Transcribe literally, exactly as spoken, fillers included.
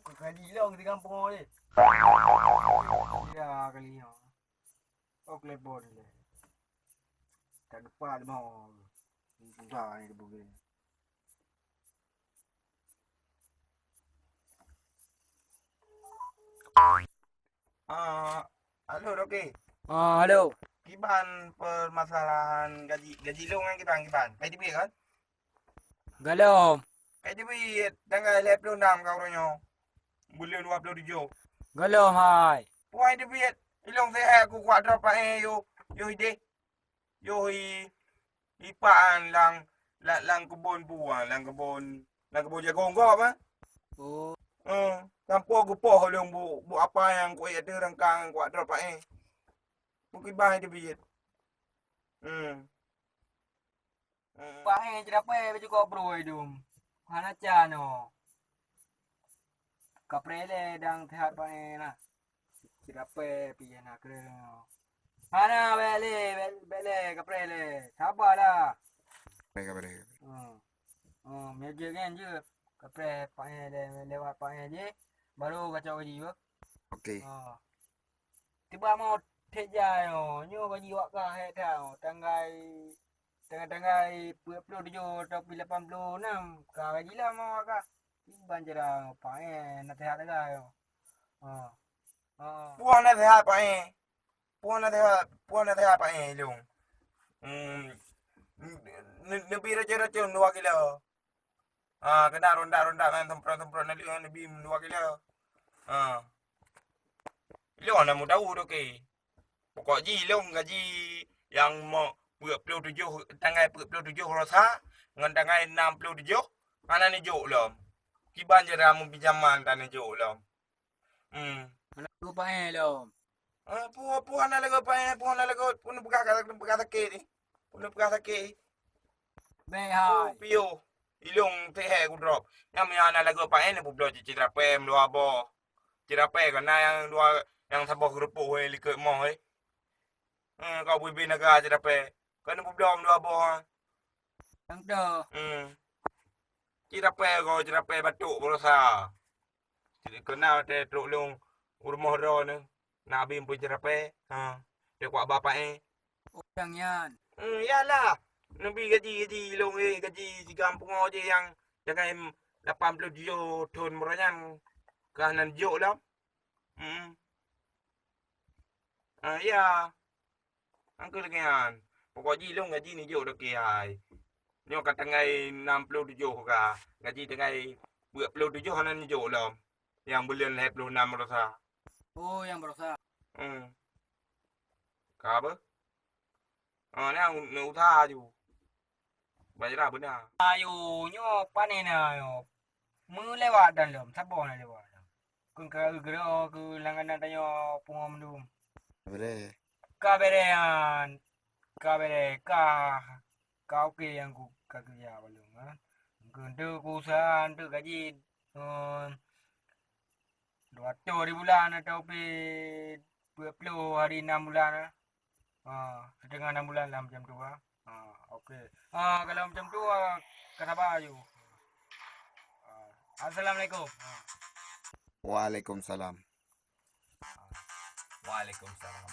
Kali long di kampung ni. Ya, kali nyoe. Oh, klepon ni. Tak depan mau. Susah ni dia bagi. Ah, halo, Doki. Ah, halo. Kiban permasalahan gaji, gaji long kan kiban, kiban? Pai teubiet kan? Galom. Pai teubiet tanggai lhèe ploh nam ka uroe nyoe. Buleuen dua ploh tujoh. Galom hai. Pai teubiet. Ilong seuhat ku kuat droe paéh yo, yo ideh. Yo i, ipan lang, lang, lang kebon buah, lang kebon, lang kebon jagong gob, ah. Oh. Eh, sampoe geupoh lôn bu, bu apa nyang kuék ateueh rangkang kuat droe paéh. Peukiban teubiet. Hmm. Hmm. Paéh ceurapée beucukôp brôi dum. Hana can oh. Kapreh lé dang teuhat paéh na. Ceurapée pih na kreueh. Hana bék lé, bék, bék lé, kapreh lé. Sabalah. Kapreh, kapreh, kapreh. Hmm. Hmm, meujeuet nyan jeuet. Kapreh paéh lé, lewat paéh jih. Baru kacok gaji, beuh. Oke. Ah. Tiba mau thèk jai nyoe, nyoe gaji awak ka hék that nyoe, tanggai, tanggai-tanggai peuet ploh tujoh atau pi lapan ploh nam ka gaji lom awak ka. Iban cara paéh naseuhat lagèe nyoe. Ha. Ha. Puang naseuhat paéh. Puang naseuhat, puang naseuhat paéh lôn. Hmm. Ne-, neubi racôn-racôn dua kilo. Ha, keunan rondak-rondak ngon semprot-semprot na leueng neubi dua kilo. Ha. Lôn hana meudawu tu ke. Pokok jih lôn gaji nyang mo-, peuet ploh tujoh, tanggai peuet ploh tujoh rosa ngon tanggai nam ploh tujoh hana neujok lom. Kiban jeuet ram meupinjaman tan neujok lom. Hmm. Hana lagèe paéh lom. Eh, peue, peue hana lagèe paéh, peue hana lagèe, peue neupeugah ka, peugah sakét ni. Peue neupeugah sakét. Bèk hai. Peue piôh. Ilong teuhèk kudrop. Nyang meunyo hana lagèe paéh, neupeubloe cit ceurapée meudua boh. Ceurapée ka na nyang dua, nyang saboh keureupok weh likot moh weh. Eh, kau bui-bui naga ceurapée. Ka neupeubloe meudua boh, ha. Nyang tu. Hmm. Ceurapée kau, ceurapée batok beurasa. Keunan watèe trok lôn u rumoh droeneuh, na abim peuceurapée, ha, teukuak ba paéh. Oh, nyang nyan. Hmm, yalah. Neubi gaji, gaji lôn, eh, gaji sigampông jih nyang tanggai lapan ploh tujoh thon meurah nyan ka hana neujok lom. Hmm. Ah, ya. Angkeu lagèe nyan. Pokok jih lôn gaji neujok dok keuhai. Nyoe ka tanggai nam ploh tujoh ka. Gaji tanggai peuet ploh tujoh hana neujok lom. Nyang buleuen lhèe ploh nam baroesa. Oh, nyang baroesa. Hmm. Ka beuh? Ah, nyan neuusaha aju. Bayeurah beuna. Ayo, nyoe pane na nyoe. Meulewat dan lom, saboh na lewat. Keu ka geuro keu langganan tanyoe pungo mandum. Bere. Ka bere an, ka bere, ka, ka oke nyang ku ka keureuja balum, ha. Keu enteuk keu usaha, enteuk gaji, eh, dua ratus di bulan atau pih dua puluh hari enam bulan, ha. Ah, setengah enam bulan lah macam tu, ah. Ah, okey. Ah, kalau macam tu, ah, ka sabar aju. Ah, assalamualaikum. Ah. Waalaikumsalam. Waalaikumsalam.